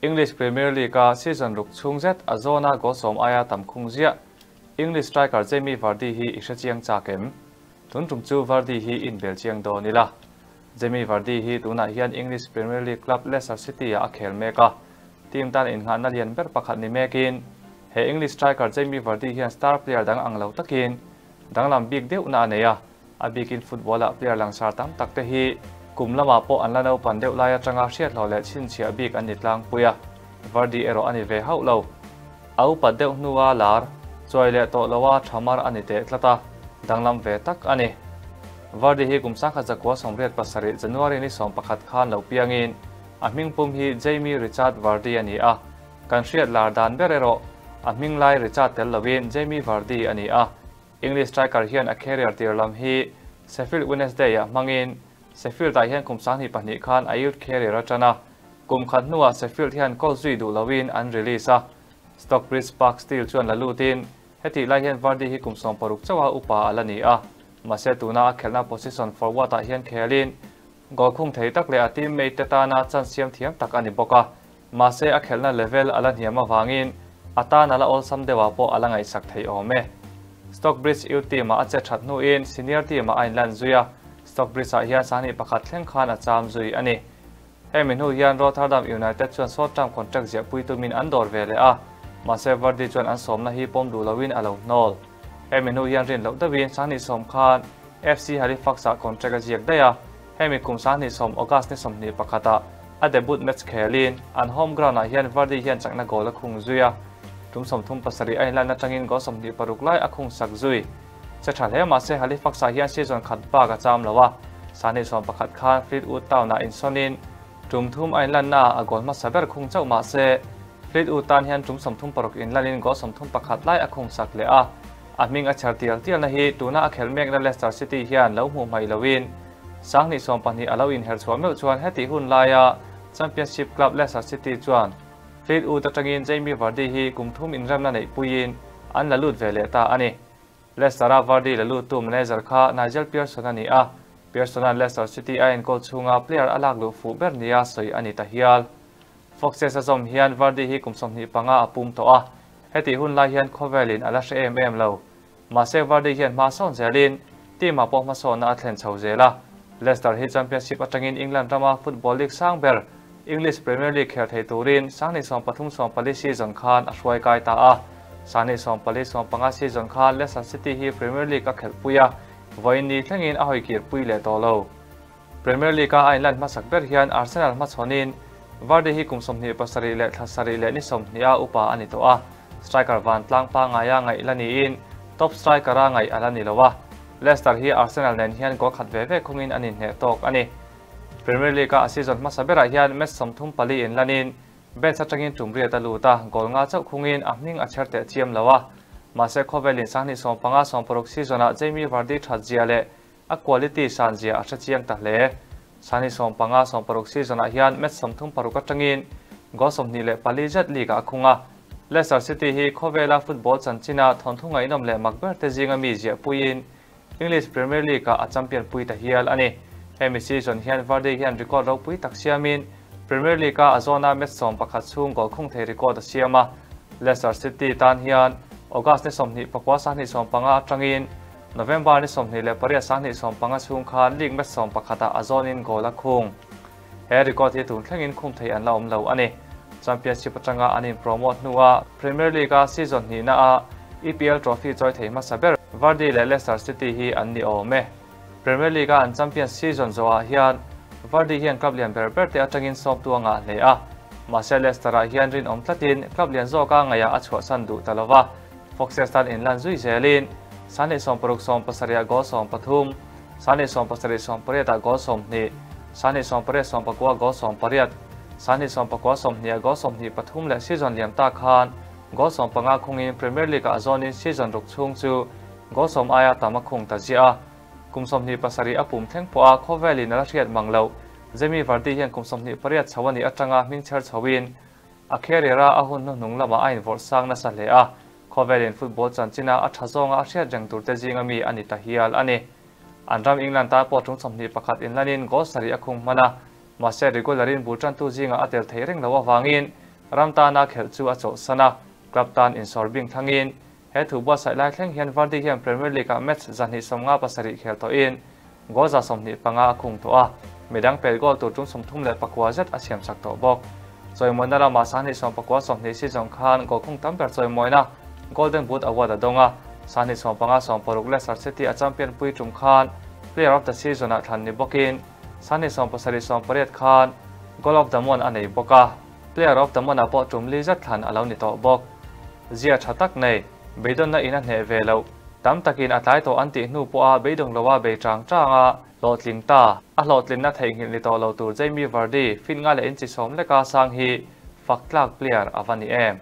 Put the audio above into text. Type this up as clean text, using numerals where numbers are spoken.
English Premier League-a season ruk chhung zet a zawna goal sawm aia tam khung ziah English striker Jamie Vardy hi i hre chiang chak em? Tun tum chu Vardy hi inbel chiang dawn ila. Jamie Vardy hi tunah hian English Premier League club Leicester City-ah a khel mek a, team tan innghahna lian ber pakhat ni mekin he English striker Jamie Vardy hian star player dang ang lo takin danglam bik deuhna a nei a, a bikin football-ah player langsar tam tak te hi kum lamah pawh an la naupan deuh lai atanga hriathlawh leh chhinchhiah bik an ni tlangpui a, Vardy erawh a ni ve hauh lo. A upat deuh hnua lar, chuai leh tawh loa thamar a ni teh tlat a, danglam ve tak a ni. Vardy hi kum 1987 January ni 11 khan lo piangin a hming pum hi Jamie Richard Vardy a ni a, kan hriat lar dan ber erawh a hming lai Richard tel lovin Jamie Vardy a ni a. English striker hian a career tir lam hi Sheffield Wednesday-ah hmangin Sheffield-ah hian kum 2002 khan a youth career a tan a, kum khat hnuah Sheffield hian goal zui duh loin an release a, Stockbridge Park Steel chuan la lutin hetih lai hian Vardy hi kum 60 chauha upa a la ni a, mahse tuna a khelhna position forward-ah hian khelin goal khung thei tak leh a teammate te tana chance siam thiam tak a ni bawk a, mahse a khelhna level a la hniam avangin a tan a la awlsam deuhah pawh a la ngaihsak thei awm e. Stockbridge youth team-ah a che that hnuin senior team-ah a inlan zui a, Stockbridge-ah hian 21 thleng khan a cham zui a ni. Hemi hnu hian Rotherham United chuan short term contract ziah pui tumin an dawr ve leh a, mahse Vardy chuan an sawmna hi pawm duh loin a lo hnawl. Hemi hnu hian rin loh deuhin 2010 khan FC Halifax-ah contract a ziak daih a, hemi kum 2010 August ni 21-ah a debut match khelin an home ground-ah hian Vardy hian chakna goal a khung zui a, tum 37 a inlan atangin goal 26 lai a khung sak zui. Che tha hle mahse Halifax-ah hian season khat bak a cham lo a, 2011 khan Fleetwood Town-ah insawn tum thum a inlanna a goal hmasa ber khung chauh mahse Fleetwood tan hian tum 36 inlanin goal 31 lai a khung sak leh a, a hming a chher tial tialna hi tuna a khel mekna Leicester City hian lo hmuh hmaih loin 2022 a lo inher chhuah meuh chuan heti hun laia Championship club Leicester City chuan Fleetwood atangin Jamie Vardy hi kum thum inremna neih puiin an la lut ve leh ta a ni. Leicester-a Vardy la lut tu manager kha Nigel Pearson a ni a, Pearson-a'n Leicester City a enkawl chhunga player a lak luh fuh ber nia sawi a ni ta hial. Foxes a zawm hian Vardy hi kum 25 a pum tawh a, heti hun lai hian khawvelin a la hre em em lo. Mahse Vardy hian hma sawn zelin team-ah pawh hmasawnna a thlen chho zel a. Leicester hi Championship atangin England rama Football League sang ber English Premier League khel thei turin 2013-14 season khan a hruai kai ta a. 2014-15 season khan Leicester City hi Premier League a khelh pui a, vawiin ni thlengin a hawi kir pui leh tawh lo. Premier League-a a inlan hmasak ber hian Arsenal hmachhawnin Vardy hi kum 27 leh thla sarih leh ni 20 a upa a ni tawh a, striker van tlang pangaia ngaih la niin top striker-a ngaih a la ni lo a. Leicester hi Arsenal nen hian goal khat ve ve khungin an inhneh tawk a ni. Premier League-a a season hmasa berah hian match 34 inlanin bench atangin tum riat a lut a, goal nga chauh khungin a hming a chher teh chiam lo a. Mahse khawvelin 2015-16 season-ah Jamie Vardy that zia leh a quality san zia a hre chiang ta hle. 2015-16 season-ah hian match 36 atangin goal 24 zet league-ah a khung a. Leicester City hi khawvela football chanchina thawnthu ngaihnawm leh mak ber te zinga mi ziah puiin English Premier League-ah a champion pui ta hial a ni. Hemi season hian Vardy hian record ropui tak siamin Premier League-a a zawna match 11 chhung goal khung thei record a siam a. Leicester City tan hian August ni 24 2015 atangin November ni 28 2015 chhung khan league match 11-ah a zawnin goal a khung. He record hi tun thlengin khum thei an la awm lo a ni. Championship atanga an in promote hnua Premier League-a season hnihna a EPL trophy chawi thei hmasa ber Vardy leh Leicester City hi an ni awm e. Premier League-a an champion season zawhah hian Vardy hian club lian ber ber te atangin sawm tu anga hle a. Mahse Leicester-ah hian rin awm tlatin club lian zawka ngaihah a chhuahsan duh ta lova. Foxes tan inlan zui zelin 2016-17 goal 13, 2017-18 goal 20, 2018-19 goal 18, 2019-20 goal 23 leh season liam ta khan goal 15 khungin Premier League-a a zawnin season ruk chhung chu goal 10 aia tam a khung ta zia a. Kum 27 a pum thleng pawh a khawvelin a la hriat mang lo. Jamie Vardy hian kum 28 chho ani atanga hming chher chhoin a career-a a hun hnuhnung lamah a invawrh sang nasa hle a. Khawvelin football chanchina a tha zawnga a hriat reng tur te zinga mi a ni ta hial a ni. An ram England ta pawh tum 21 inlanin goal sarih a khung hman a, mahse regularin bul tantu zinga a tel thei reng lo awangin Ram tana khelh chu a chawlhsan a, club tan insawr bing thlangin he thu buatsaih lai thleng hian Vardy hian Premier League-ah match 257 khel tawhin goal 25 a khung tawh a, midang pet goal tur tum 39 zet a siamsak tawh bawk. Chawimawina lamah 2019, 20 season khan goal khung tam ber chawimawina Golden Boot Award a dawng a, 2015, 16 Leicester City a champion pui tum khan Player of the Season-ah thlan ni bawkin 2017, 18 khan Goal of the Month a nei bawk a, Player of the Month-ah pawh tum li zet thlan a lo ni tawh bawk. Zia tha tak nei, beidawnna in a hneh ve loh, tam takin a tlai tawh an tih hnu pawha beidawng loa bei chang chang a hlawhtling ta. A hlawhtlinna theihnghilh ni tawh lo tur Jamie Vardy, fit nga leh inchi sawm leka sang hi fak tlak player a va ni em.